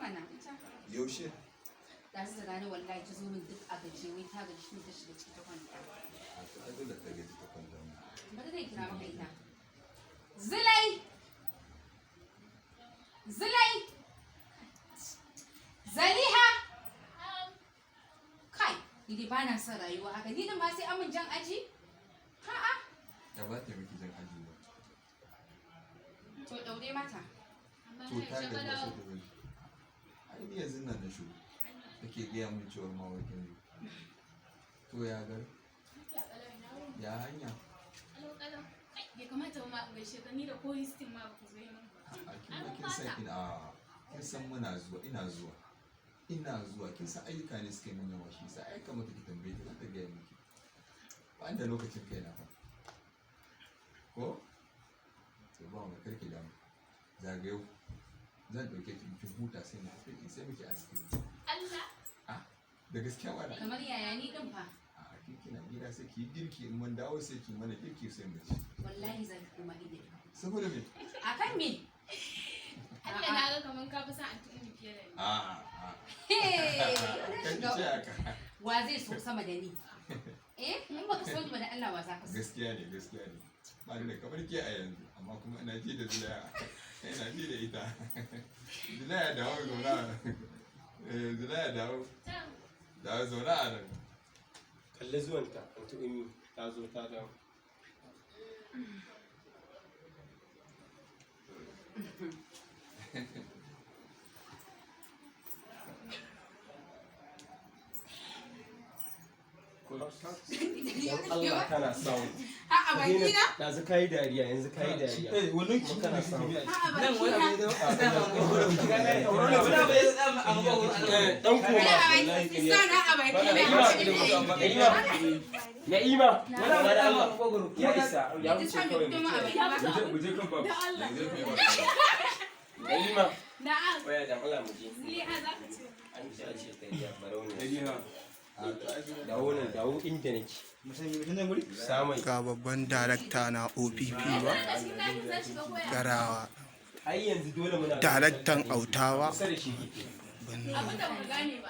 mana ita. Yaushe? Da su da rana wallahi ta zo min duk a gaje, wai ta gaji, shi ta shiga ciki ta kwanta. A to ai dole ta gaji ta kwanta mu. Bari zai kira maka ita. Zulai! Zulai! Zaliha! Kai, ni dai ba na son rayuwa haka. Ni din ma sai amin jan aji? Ha'a. Ya ba ta miki jan aji ba. To daure mata. To ta gaji ba sai ta bari. Ai ni yanzu nan na shigo. Take gaya min cewar ma wai kin zo. To ya gari? Ya hanya? Kalau-kalau. Kai, bai kamata ba ma in gaishe ka, ni da ko histin ma ba ku zo yi min ba. A kin ga kin san ina kin san muna zuwa, ina zuwa. Ina zuwa, kin san ayyuka ne suka yi min yawa, shi yasa ai kamata ki tambaye ta, za ta gaya miki. Ba ni da lokacin kaina fa. Ko? To ba mu karki damu. Zagayo. Zan ɗauke ki in kin huta sai na kai ki sai miki aski. Allah. Ah, da gaskiya wala. Kamar yaya ni din fa? A kin kina gida sai ki yi girki, in mun dawo sai ki mana girki sai mu ci. Wallahi za ki koma inda kika fito. Saboda me? Akan me? Allah, na ga kaman ka fi son Anti Ummi fiye da ni. A a. Hey, na Kan ki shiga ce haka. Wa zai so sama da ni? Eh, in baka so ni ba da Allah wa za ka so? Gaskiya ne, gaskiya ne. Ba ni da kamar ke a yanzu, amma kuma ina ji da Zulaiha. Ina ji da ita. Zulaiha, dawo zauna. Eh, Zulaiha, dawo. Tam. Dawo zauna a nan. Kalli zuwanta, Anti Ummi ta zo ta dawo. Dan Allah kana sound. A'a, baki na? Yanzu kayi dariya, yanzu kayi dariya. Eh, wannan Kuma kana sound. A'a, nan baki wani na. abu ya zama wani abu ya zama a Eh, dan koma. A'a, Wallahi baki sa na a baki na. Na'ima, Na'ima, Wani abu Na'ima, ya da zama Allah. a makogwaro. Ya isa, ya Yanzu wuce sa mai kawai fito mu ma a ce. baki ba. Mu je kan babu. Da Allah. Na'ima, Na'am. waya dan Allah mu je. Zuliha za ka ce. An ce a ce kai ya barau ne. Zaliha. A to ai Zulaiha. Dawo nan, dawo inda nake. Musan guri? Samai. Ga babban darakta na OPP ba. Daga cikin ɗakin zan shiga koya. Garawa. Ai yanzu dole muna Daraktan autawa. Kusa da shi kike. Abin da ba gane ba.